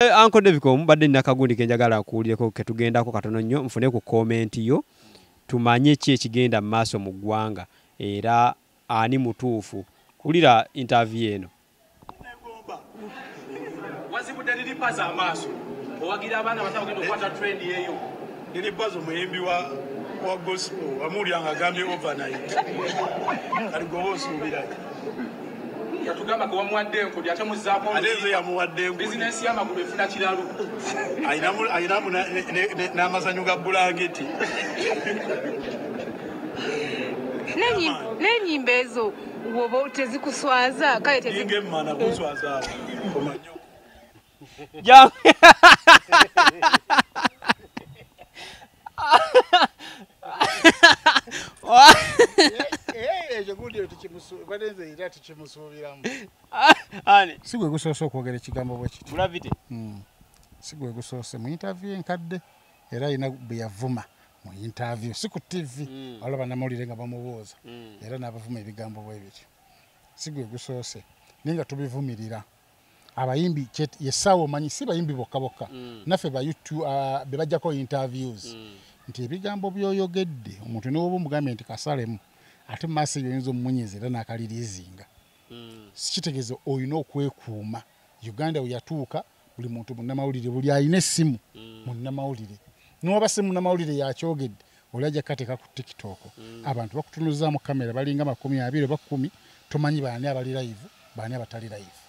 Uncle Deviko mbadde nina kagundi ke njagala nkuwulireko ke tugendako katono nnyo nfune ku comment yo tumanye ki ekigenda mu maaso mu ggwanga era ani mutuufu. Wulira interview eno. Wazibudde liripaza amaaso owagira abaana batagenda okukwata trend eyo. Liripaza omuyimbi wa gospel amulya nga agambye overnight. Kali gwoba osuubira ki? Yatugamba gwe wamuwadde enkodi ate muzzaako Ate nze yamuwadde enkodi. Bizinensi y'amagulu efuna kiralu. Ayinamu n'amasanyu ga bulangiti. N'ennyimba ezo woba tezikuswaza kale Ninga emmana kunswaza omanyi. Ekyo gundi era tukimusuubiramu. Ani? Si gwe gusoose okwogera ekigambo bwe kityo. Gravity. Si gwe gusoose mu interview enkadde era alina bwe yavuma mu interview si ku TV waliwo bannamawulire nga bamubuuza era n'abavuma ebigambo bwe bityo. Si gwe gusoose naye nga tubivumirira. Abayimbi yessaawa omanyi si bayimbi bokka bokka naffe ba YouTube be bajjako interviews nti ebigambo by'oyogedde omuntu ne bw'oba omugambye nti kasalemu ate mu maaso eyo oyinza omumunyiiza era n'akaliriizinga. Sikitegeeza olina okwekuuma. Uganda we yatuuka buli muntu munnamawulire buli alina essimu munnamawulire. N'oba si munnamawulire yakyogedde oli ajja kukateeka ku TikTok. Abantu bakutunuzaamu kamera balinga 20 oba 10 tomanyi baani abali live baani abatali live.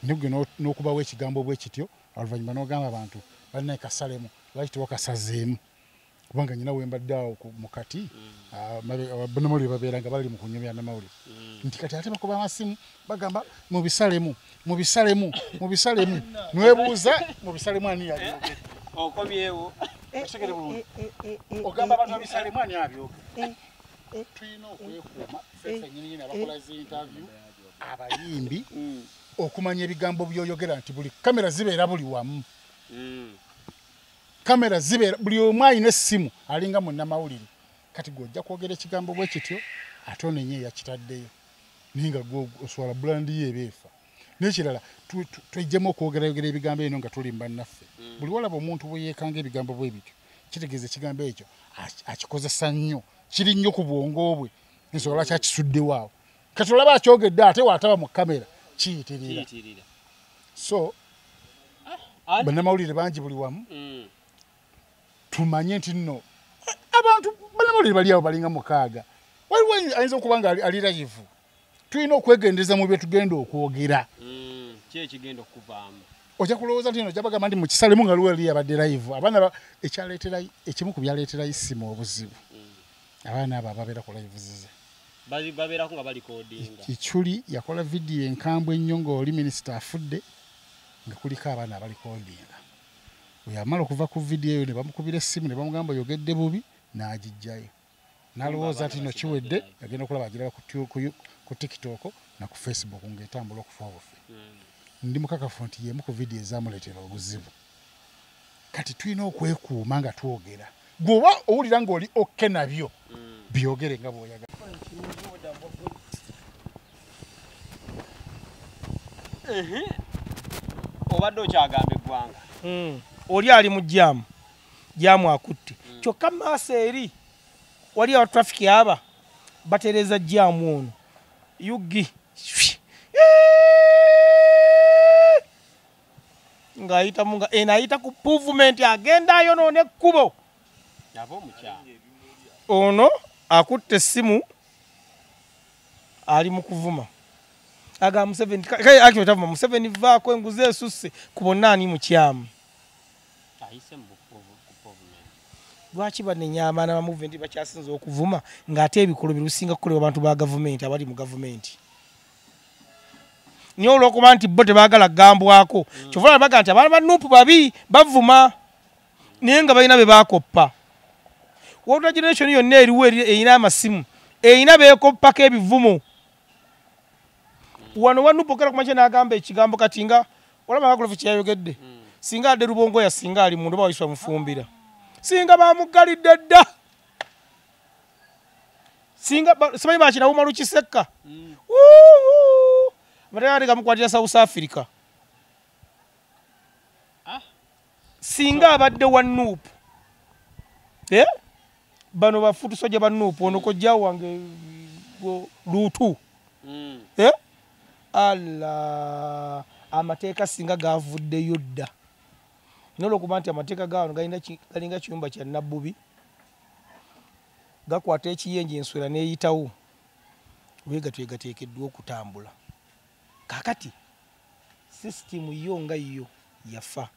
Naye n'okubawo ekigambo bwe kityo oluvannyuma n'ogamba abantu balina kasalemu lwaki tewakasazeemu kubanga nyina we mbadde awo mu kati bannamawulire babeera nga bali mu kunyumya namawulire nti kati ate bakuba amasimu bagamba mubisalemu mubisalemu mubisalemu nwebuuza mubisalemu ani yabyogedde. Okomyewo. Ogamba abantu babisalemu ani abyogedde. Tulina okwekuuma ffe ffennyini abakola zi interview abayimbi okumanya ebigambo by'oyogera nti buli kamera zibeera buli wamu. Kamera zibeera buli omu alina essimu alinga munnamawulire. Kati gwe ojja kwogera ekigambo bwe kityo ate onenye eyakitaddeyo naye nga gwe oswala bulandi yo eba efa. N'ekirala tweggyemu okwogerayogera ebigambo eno nga tuli bannaffe. Buli walaba omuntu bwe yeekanga ebigambo bwe bityo kitegeeza ekigambo ekyo akikozesa nnyo kiri nnyo ku bwongo bwe ensonga lwaki akisuddewo awo. Kati olaba akyogedde ate waataba mu kamera kiyitirira. So bannamawulire bangi buli wamu. Tumanye nti nno abantu bannamawulire bali awo balinga 6 waliwo ayinza okuba nga ali live. Tulina okwegendereza mu bye tugenda okwogera. Ki ekigenda okuvaamu? Ojja kulowooza nti nno ojja bagamba nti mu kisalemu nga lwe yabadde live. Abaana ekyaleetera ekimu ku byaleetera isimu obuzibu. Abaana abo ababeera ku live zize. Babeerako nga balikodinga. Kichuli yakola vidiyo enkambwe ennyo ng'oli minisita afudde nga kuliko abaana abalikodinga. Bwe yamala okuva ku vidiyo eyo ne bamukubira essimu ne bamugamba oyogedde bubi n'agiggyayo. N'alowooza nti nno kiwedde agenda okulaba agiraba ku TikTok na ku Facebook ng'etambula okufa obufi. Ndi mukakafu nti y'emu ku vidiyo ezaamuleetera obuzibu. Kati tulina okwekuuma nga twogera. Gw'oba owulira ng'oli okke nabyo byogere nga bw'oyagala. Obadde okyagamba eggwanga. Oli ali mu jaamu, jaamu akutte. Kyokka maaso eri wali aba traffic aba batereeza jaamu ono. Yugi ng'ayitamu nga eno ayita ku pavement agenda ayonoona ekkubo. Ono akutte essimu ali mu kuvuma. Aga Museveni kale actually tavuma Museveni vaako enguzi esusse ku bonna ani mukyamu. Lwaki banenya abaana ba movement bakyasinze okuvuma ng'ate ebikolobero bisinga kukolebwa abantu ba gavumenti abali mu gavumenti. Naye olw'okuba nti bo tebaagala kugambwako kyova olaba baga nti abaana ba Nuupu babi bavuma naye nga balina be baakoppa. Water generation yonna eriwo erina amasimu erina beekoppako ebivumo. Wano wa Nuupu okera ku makya n'agamba ekigambo kati nga olaba Kakolofu kye yayogedde singa adde Rubongoya singa ali munda oba Waiswa Mufumbira singa bamuggalidde dda singa simanyi bakinawuma Lukisekka amateeka gamukwatira South Africa. Singa abadde wa NUP, bano bafutu soja ba NUP ono kojja wange Luutu. Alla amateeka singa gavuddeyo dda. N'olwokuba nti amateeka gaano galinga kiyumba kya Nabbubi, gakwata ekiyenje enswera n'eyitawo, bwe gateekeddwa okutambula. Kaakati sisitimu yo nga yo yafa.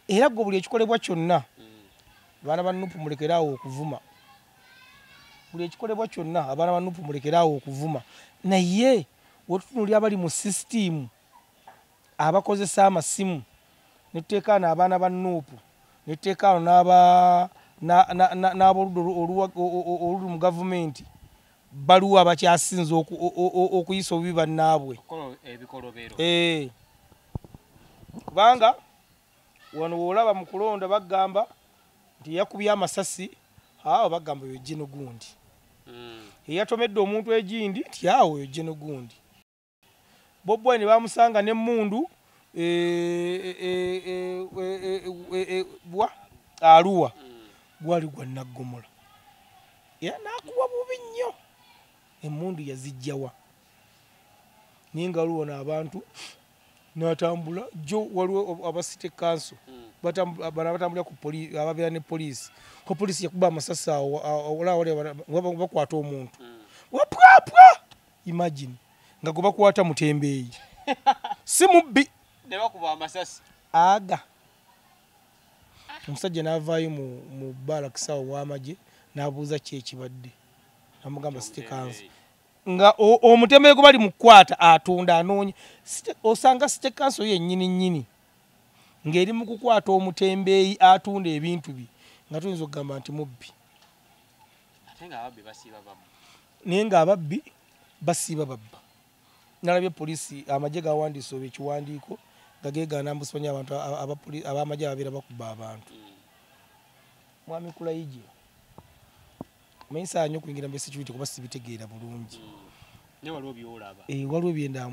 Era gwe buli ekikolebwa kyonna, abaana ba NUP mulekeraawo okuvuma. Buli ekikolebwa kyonna abaana ba NUP mulekeraawo okuvuma. Naye wetutunuulira abali mu sisitimu abakozesa amasimu, ne tuteeka abaana ba NUP, ne tuteeka n'aboludda oluli mu gavumenti, baliwo abakyasinze okuyisa obubi bannaabwe. Kubanga wano w'olaba mu kulonda bagamba nti yakubye amasasi, awo bagamba oyo Gino gundi. Eyatomedde omuntu egindi nti awo oyo Gino gundi. Bobi Wine bamusanga n'emmundu Arua, gwali gwa Naggomola. Era n'akuba bubi nnyo. Emmundu yazijjawa. Naye nga waliwo n'abantu n'atambula jo waliwo aba city council bano abatambulira ku poliisi, ababeera ne poliisi. Ko poliisi yakuba amasasi awo bakwata omuntu. Wapwapwa! Imagine nga gwe bakwata mutembeeyi. Si mubbi. Ne bakuba amasasi. Aga. Omusajja n'avaayo mu barracks awo w'amagye n'abuuza ki ekibadde. Namugamba city council. Nga omutembeeyi gwe bali mu kukwata atunda anoonya. Osanga city council yennyini nnyini ng'eri mu kukwata omutembeeyi atunda ebintu bye, nga tuyinza okugamba nti mubbi. Ate ng'ababbi basiiba babba. Naye ng'ababbi basiiba babba. Nalabye poliisi amagye gawandiise oba ekiwandiiko nga geegaana mbusimanyi abantu ab'amagye ababeera bakuba abantu. Mwami Kulayigye, omanyi saala nnyo okuyingira mu security kuba sibitegeera bulungi. Naye waliwo by'olaba. Waliwo byenda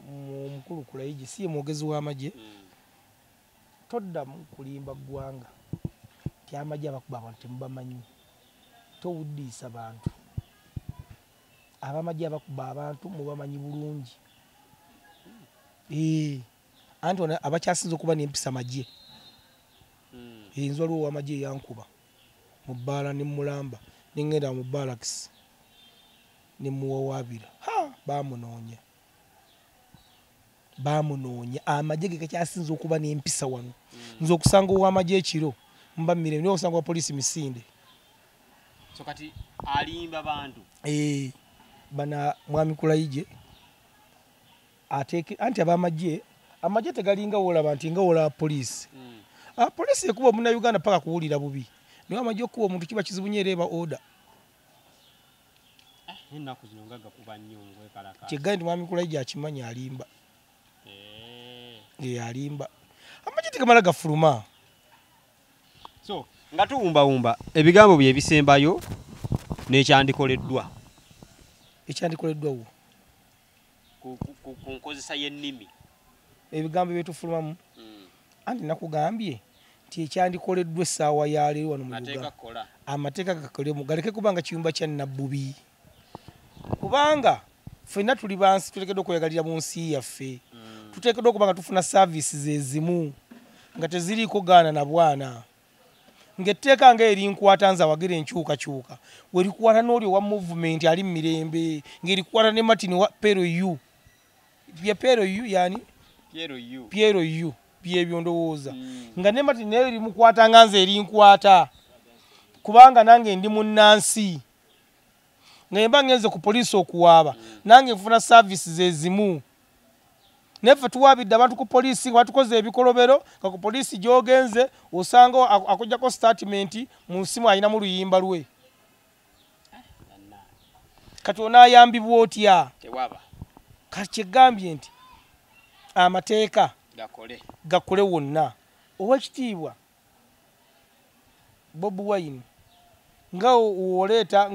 omukulu Kulayigye si ye mwogezi w'amagye. Toddamu kulimba ggwanga nti amagye abakuba abantu temubamanyi. Towuddiisa bantu. Abamagye abakuba abantu mubamanyi bulungi. Anti ono abakyasinze okuba n'empisa magye. Nze waliwo ow'amagye eyankuba mu bbaala ne mmulamba, ne ŋŋenda mu barracks ne mmuwawaabira. Ha! Baamunoonya. Baamunoonya. Amagye ge gakyasinze okuba n'empisa wano. Nze okusanga ow'amagye ekiro mba mirembe, naye okusanga owa poliisi misinde. So kati alimba bantu. Bana mwami Kulayigye ateeke anti ab'amagye, amagye tegalinga w'olaba nti nga w'olaba poliisi. Poliisi ekuba Omunnayuganda paka kuwulira bubi. Naye amagye okuba omuntu kiba kizibu nnyo era eba order. Ennaku zino nga gakuba nnyo ng'wekalakaasa. Kyegambye nti mwami Kulayigye akimanyi alimba. Alimba. Amagye tegamala gafuluma. So nga tuwumbawumba ebigambo bye ebisembayo n'ekyandikoleddwa. Ekyandikoleddwa wo? Ku nkozesa y'ennimi. Ebigambo bye tufulumamu. Anti nakugambye nti ekyandikoleddwa essaawa ya leero wano mu Uganda. Amateeka gakolemu galeke kubanga kiyumba kya Nabbubi. Kubanga ffenna tuli bansi, tuteekeddwa okweyagalira mu nsi yaffe. Tuteekeddwa okuba nga tufuna services ezimu nga teziriiko gaana na bwana. Ng'etteeka ng'erinkwata nze awagira enkyukakyuka, we likwata n'oli owa movement ali mu mirembe, ng'erikwata ne Martin wa Pero U. Bye Pero U yani? Piero U. Byebyo ndowooza. Nga ne Martin naye limukwata nga nze erinkwata. Kubanga nange ndi munnansi. Nga mba ngenze ku poliisi okuwaaba, nange nfuna services ezimu. Naye ffe tuwaabidde abantu ku poliisi nga batukoze ebikolobero, nga ku poliisi gy'ogenze osanga akuggyako statement mu nsimu alinamu luyimba lwe. Kati onaayambibwa otya? Tewaba. Kati kyegambye nti amateeka gakole wonna. Owekitiibwa Bobi Wine nga waleeta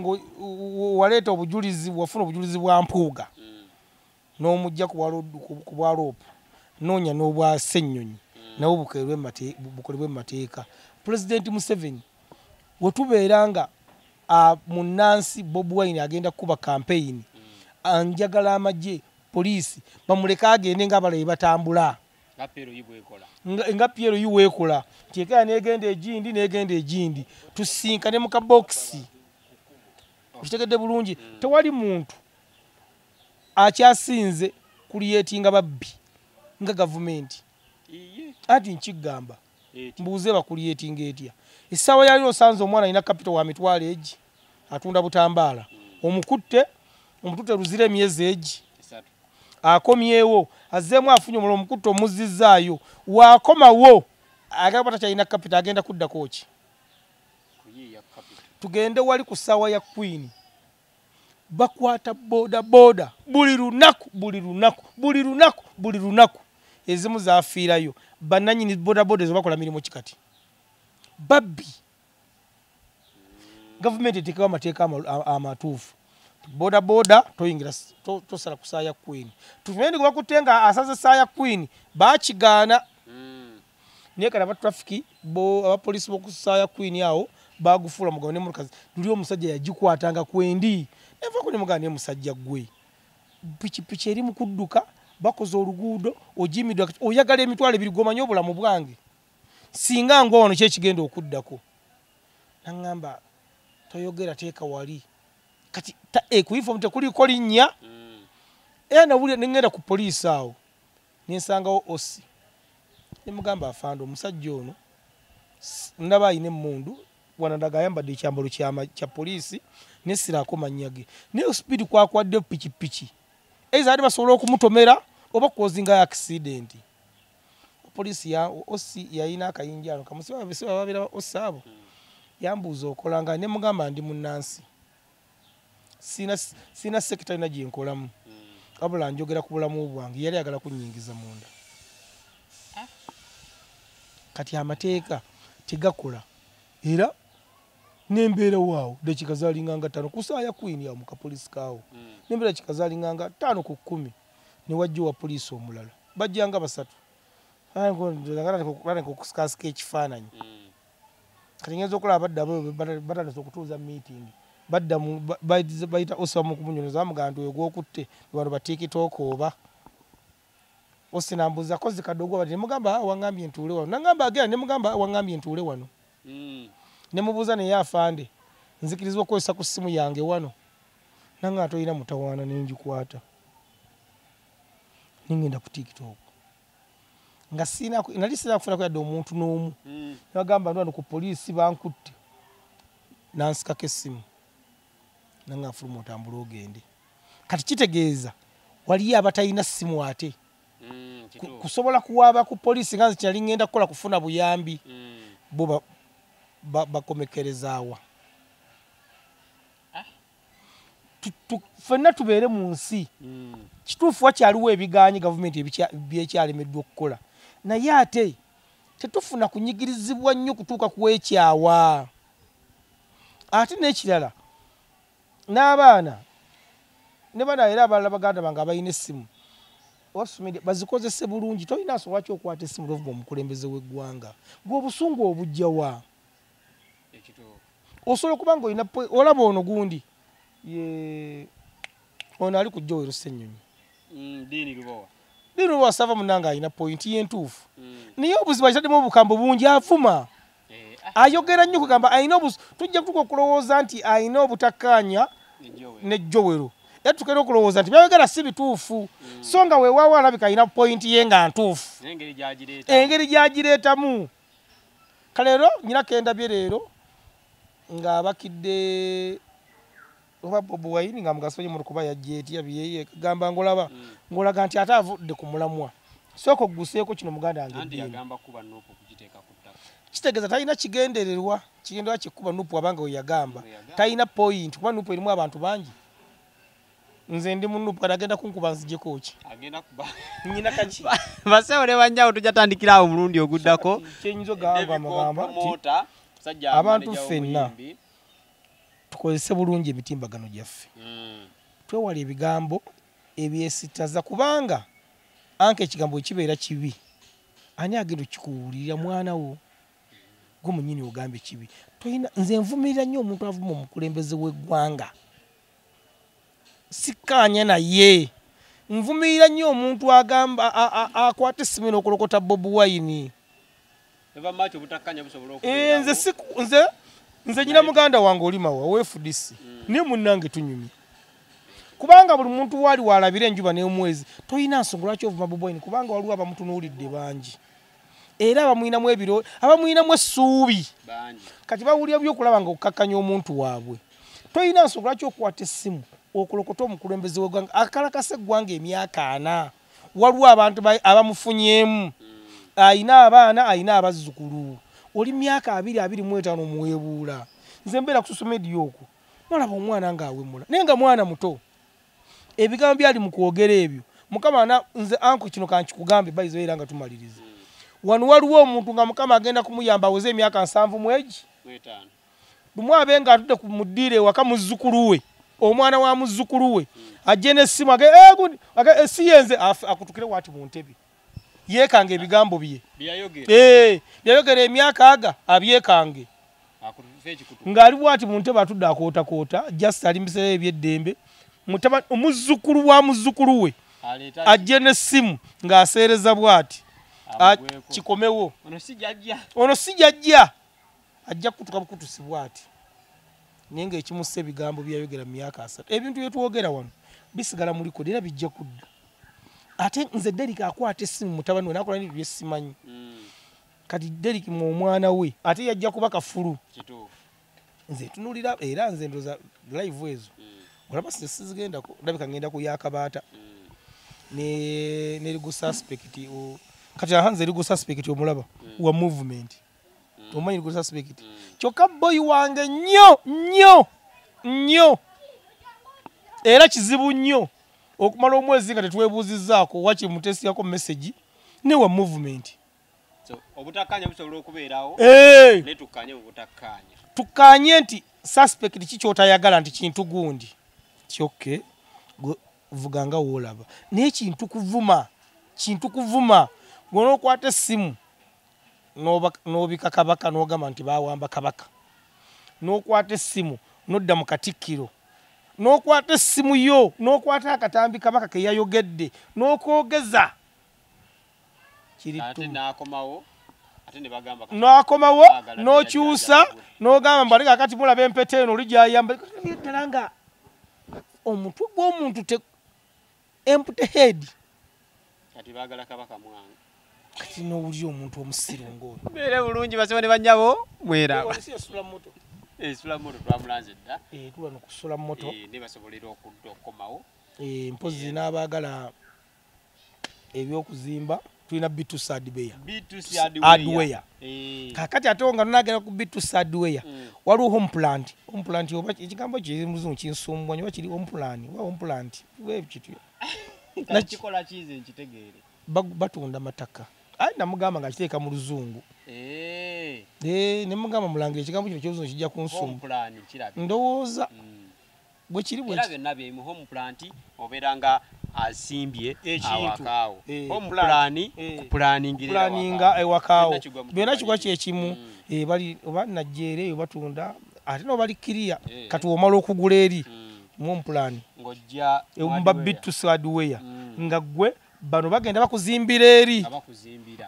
obujulizi, wafuna obujulizi bwa Mpuuga n'omujja ku bwaloopu, noonya n'obwa Ssennyonyi. Nabo bukolebwe mu mateeka. President Museveni wetubeera nga munnansi Bobi Wine agenda kukuba campaign, anjagala amagye poliisi bamuleke agende ng'abalala batambula nga PLU weekola nti ekaya n'egenda egindi n'egenda egindi, tusinkane mu kabokisi. Okitegedde bulungi? Tewali muntu akyasinze kuliyetinga babbi nga gavumenti. Anti nkigamba mbuuze bakuliyetinga etya? Essaawa yali osanze omwana alina kapito wa mitwalo egi atunda butambaala, omukutte omututte luzira emyezi egi akomyewo azzeemu afunye omulala, omukutte omuzzizaayo, waakomawo agamba takyalina kapito agenda kuddako ki? Tugende wali ku ssaawa ya Queen, bakwata boda boda buli lunaku buli lunaku buli lunaku buli lunaku, ezimu zafiirayo. Bannannyini boda boda ezo bakola mirimu ki kati? Babbi. Gavumenti eteekewo amateeka amatuufu. Boda boda toyingira tosala ku ssaawa ya Queen. Tumendi gwe bakutte nga asaze ssaawa ya Queen baakigaana, naye kati aba traffic bo abapoliisi b'oku ssaawa ya Queen awo bagufuula mugabo ne mukazi. Luli omusajja yagikwatanga kwendi nenvaako ne mugamba, naye musajja ggwe pikipiki eri mu kudduka, bakoze oluguudo ogimiddwa, oyagala 20,000 gw'omanyi obulamu bwange, singa ngwa wano ki ekigenda okuddako? Naŋŋamba toyogera teeka wali kati ku uniform tekuliko linnya. Era nawulira ne ŋŋenda ku poliisi awo ne nsangawo OC, ne mugamba afande omusajja ono ndaba ayina emmundu wano, ndaga ayambadde ekyambalo kya poliisi nesiraako mannya ge, naye sipiidi kwakwadde pikipiki eiza ate basobola okumutomera oba kukozingayo accident. Poliisi ya OC yalina akayinja ano kamusiba babeera OC abo, yambuuza okola nga ne mugamba ndi munnansi, sina sekita yonna gye nkolamu, wabula njogera ku bulamu bwange. Yali ayagala kunnyingiza munda. Kati amateeka tegakola, era nembeera waawo dakiika zaalinganga 5 ku ssaawa ya Queen awo mu kapoliisi kaawo, nembeera dakiika zaalinganga 5 ku 10 ne wajja owa poliisi omulala, bajjanga 3 batandika okusikasika ekifaananyi. Kati ngeza okulaba badda batandise okutuuza meeting, badda bayita OC bamukumunyonoza bamugamba nti oyo gw'okutte bano ba TikTok oba OC nambuuza kozi kadogo bati, ne mugamba waŋŋambye ntuule wano, naŋŋamba agenda, ne mugamba waŋŋambye ntuule wano, ne mubuuza naye afande nzikirizibwa okukozesa ku ssimu yange wano, naŋŋamba tolina mutawaana, ne ngikwata ne ŋŋenda ku TikTok nga nali sirina kufunako yadde omuntu n'omu. Ne bagamba ndi wano ku poliisi bankutte, nansikako essimu naŋŋamba fuluma otambule ogende. Kati kitegeeza waliyo abatalina ssimu ate kusobola kuwaaba ku poliisi nga nze kyali ŋŋenda kukola kufuna buyambi, bo bakomekerezaawa. Ffenna tubeere mu nsi kituufu wakyaliwo ebigaanyi gavumenti byekyalemeddwa okukola, naye ate tetufuna kunyigirizibwa nnyo kutuuka kuweekyawa. Ate n'ekirala n'abaana ne bana era abalala baganda bange abalina essimu bazikozese bulungi. Tolina nsonga lwaki okwata essimu n'ovuma omukulembeze w'eggwanga, gwe obusungu obujja wa? Osobola okuba nga olina olaba ono gundi ye ono ali ku Joel Ssenyonyi, Dini Lubowa, Dini Lubowa sava munnange alina point ye ntuufu, naye obuzibu akitaddemu obukambo bungi, avuma ayogera nnyo, kugamba alina tujja kutuuka okulowooza nti alina obutakkaanya ne Joel, era tukera okulowooza nti byayogera si bituufu, so nga weewaawo alabika alina point ye nga ntuufu engeri gy'agireetamu. Kale leero nyina kendabye leero ng'abakidde oba Bobi Wine nga mugasonyi mu kuba yajja etya byeye gamba ngolaba ngolaga nti ate avudde ku mulamwa. Sooka ogguseeko kino muganda wange. Anti yagamba kuba NUP okugiteeka ku ttaka. Kitegeeza talina kigendererwa kigendererwa kikuba NUP, abanga we yagamba talina point kuba NUP erimu abantu bangi. Nze ndi mu NUP, kati agenda kunkuba nzijeko ki? Agenda kuba nyina kaki? Basewo ne bannyawo, tujja tandikira awo omulundi oguddako. Kyenyinza ogamba amagamba nti abantu ffenna tukozese bulungi emitimbagano gyaffe, twewale ebigambo ebyesitaza, kubanga anka ekigambo ekibeera kibi Ani agenda okikuwulirira mwana wo? Gwe mwennyini ogambe kibi. Toyina, nze nvumirira nnyo omuntu avuma omukulembeze w'eggwanga. Sikkaanya naye. Nvumirira nnyo omuntu agamba akwata essimu n'okulokota Bobi Wine. Nze nyina muganda wange oli mawa we FDC. Naye munnange tunyumye. Kubanga buli muntu wali walabira enjuba n'omwezi toyina nsonga lwaki ovuma Bobi Wine, kubanga waliwo abamutunuulidde bangi. Era abamuyinamu ebiro, abamuyinamu essuubi bangi. Kati bawulira by'okulaba nga okkakkanya omuntu waabwe. Toyina nsonga lwaki okwata essimu okulokota omukulembeze w'eggwanga akalakasa eggwanga emyaka 4. Waliwo abantu abamufunyeemu. Ayina abaana, ayina abazzukulu. Oli myaka 2 25 omuweebuula. Nze mbeera ku social media okwo nolaba omwana ng'awemula naye nga mwana muto. Ebigambo byali mu kwogera ebyo Mukama nze anko kino kankikugambe bayizo era nga tumaliriza. Wano waliwo omuntu nga Mukama agenda kumuyamba aweze emyaka 75. Lumu abe nga atudde ku muddire ewaka muzzukulu we, omwana wa muzzukulu we ajje n'essimu age si yenze akutukire wati mu ntebe. Yeekange ebigambo bye byayogera emyaka aga abyekange ng'ali bwati mu ntebe atudde akootakoota just ali mu biseera eby'eddembe. Omuzzukulu wa muzzukulu we ajje n'essimu ng'aseereza bwati kikomewo. Ono si jajja ajja kutuka bukutusi bwati, naye ng'ekimussa ebigambo byayogera mu myaka 3. Ebintu bye twogera wano bisigala mu likodi era bijja kudda. Ate nze Derrick akwata essimu mutabani we n'akola n'ebintu bye simanyi. Kati Derrick mu omwana we ate yajja kuba kafulu. Nze tunuulira era nze ndowooza live ezo olaba sizigendako, ndabika ngenda ku yakabaata ne legal suspect. Kati aha nze legal suspect omulaba wa movement. Omanyi legal suspect kyokka boy wange nnyo nnyo nnyo era kizibu nnyo okumala omwezi nga tetwebuuzizzaako waki mutesiyako message ne wa movement. So obutakkaanya busobola okubeerawo ne tukkaanye obutakkaanya. Tukkaanye nti suspect ki ky'otayagala nti kintu gundi kyokke vuga nga w'olaba, naye kintu kuvuma gw'onookwata essimu n'obika kabaka n'ogamba nti baawamba kabaka, n'okwata essimu n'odda mu katikkiro, n'okwata essimu yo n'okwata akatambi kabaka ke yayogedde n'okwogeza ate n'akomawo n'akomawo n'okyusa n'ogamba mbu ate kaakati mulaba empeta eno oli gy'ayamba ddala nga omutwe gw'omuntu empty head. Kati baagala kabaka mwanga. Kati n'owulira omuntu omusiru ng'oyo. Mbeere bulungi basebo ne bannyabo mweraba. Esula moto twamulanze dda. Tuba n'okusula moto. Ne basobolera okudda okukomawo. Mpozzi n'abaagala ebyokuzimba tulina B2C Hardware. B2C Hardware. Kakati ate nga nagera ku B2C Hardware waliwo home plant. Home plant oba ekigambo kiri muzungu kinsumbwa nnyo, kiri home plan oba home plant kityo. Kikola kize nkitegeere. Batunda mataka. Ayi namugamba nga kiteeka mu luzungu. Ne mugamba mulangira ekigambo kino ky'oluzungu kijja kunsumba. Home plan kirabika. Ndowooza bwe kiri bwe era byonna bye mu home plant obeera nga asimbye awakaawo. Home plan kupulaningira ewakaawo byonna kigwa kyekimu. Bali oba Najjeere eyo batunda ate no bali kiriya. Kati omala okugula eri mu home plan ng'ojja mba B2C Hardware nga ggwe bano bagenda bakuzimbira eri.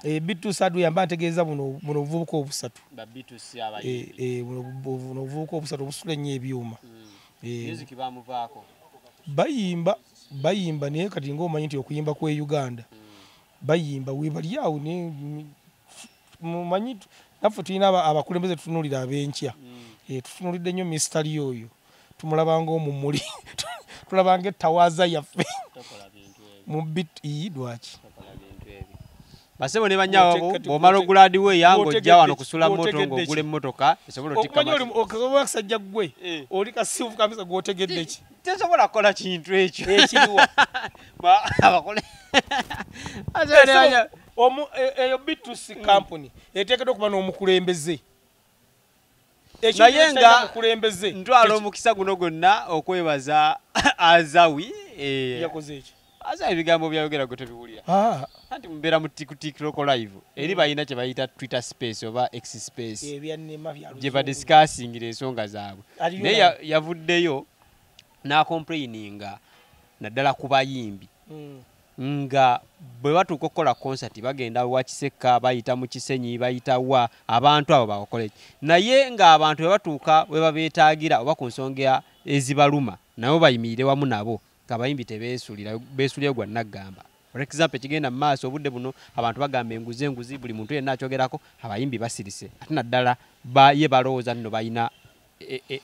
B2C Hardware mba ntegeeza buno obuvubuka obusatu. Ba B2C abayimbi. Buno obuvubuka obusatu obusula ennyo ebyuma. Music bamuvaako. Bayimba naye kati ng'omanyi nti okuyimba kw'e Uganda bayimba webali awo mumanyi naffe tulina abakulembeze tutunuulira ab'enkya. Tutunuulidde nnyo Mr. oyo tumulaba ng'omumuli tulaba ng'ettawaaza yaffe mu BTE lwaki. Basebo ne bannyabo bw'omala ogula hardware ng'ojja wano kusula moto ng'ogula emmotoka esobola otikka amata. Omanyi akasajja ggwe oli kasiifu kabisa gw'otegedde ki? Tesobola kukola kintu ekyo. Ekiriwa. Abakole. Eyo B2C company eteekeddwa okuba n'omukulembeze. Naye nga ntwala omukisa guno gwonna okwebaza Azawi. Yakoze eki? Aza ebigambo byayogera gwe tobiwulira. Anti mubeera mu TikTok live. Eri balina kye bayita Twitter space oba X space. Gye badiscussingira ensonga zaabwe. Naye yavuddeyo n'acomplaininga naddala ku bayimbi. Nga bwe batuuka okukola concert bagenda wa Kiseka, bayita mu Kisenyi, bayita wa abantu abo bakole. Naye ng'abantu bwe batuuka we babeetaagira oba ku nsonga ezibaluma nabo bayimirire wamu nabo ng'abayimbi tebeesulira, beesulira gwa naggamba. For example, ekigenda mu maaso obudde buno abantu bagamba enguzi enguzi, buli muntu yenna akyogerako, abayimbi basirise. Ate naddala ye balowooza nno balina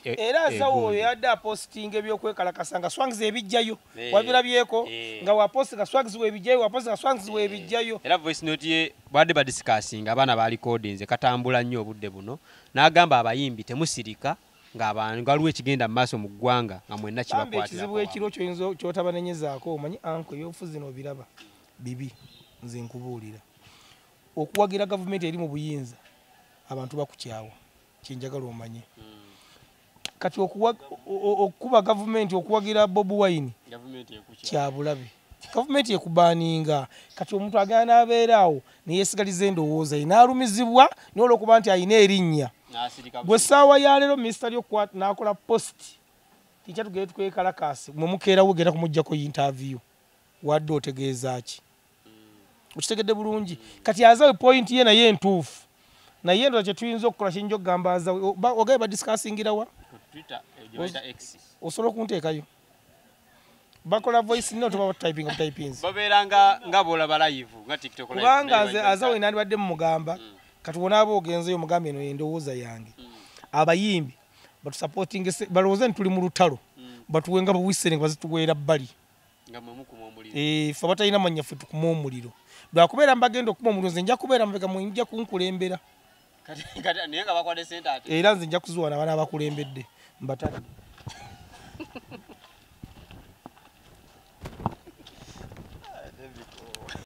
era azawo oyo yadde apostinga ebyokwekalakasa nga Swangs ebijjayo, wabirabyeko nga wapostinga Swangs webijjayo, wapostinga Swangs webijjayo. Era voice note ye badde badiscussinga abaana baalikodinze katambula nnyo obudde buno, n'agamba abayimbi temusirika ng'abantu waliwo ekigenda mu maaso mu ggwanga nga mwenna kibakwatirako. Ekizibu ekiro ky'oyinza ky'otabanenyezaako omanyi anko ebyobufuzi n'obiraba bibi, nze nkubuulira. Okuwagira gavumenti eri mu buyinza abantu bakukyawa, kyenjagala omanye. Kati okuba gavumenti okuwagira Bobi Wine kya bulabe. Gavumenti ekubaninga. Kati omuntu agenda n'abeera awo ne yeesigaliza endowooza ye n'alumizibwa naye olw'okuba nti alina erinnya. Gwe essaawa ya leero minisita lyokukwata n'akola post tinkya tugende tukwekalakaase, mwe mukeerawo genda kumuggyako interview wadde otegeeza ki? Okitegedde bulungi. Kati Azawi point ye naye entuufu. Naye ndowooza kye tuyinza okukola kiyinza okugamba Azawi, ogaye badiscussingira wa? Osobola okunteekayo? Bakola voice note oba typing of typings. Babeera nga bw'olaba live nga TikTok live. Kubanga nze Azawi nandibadde mumugamba, kati bw'onaaba ogenzeyo mugambe eno endowooza yange. Abayimbi batusupporting, balowooze nti tuli mu lutalo, batuwe nga buwisere nga bazituweera bbali. Ffe abatalina mannya ffe tukuma omuliro. Lwakubeera mbagenda okuma omuliro nze nja kubeera mabega mujja kunkulembera. Era nze nja kuzuwana abaana abakulembedde mbatadde.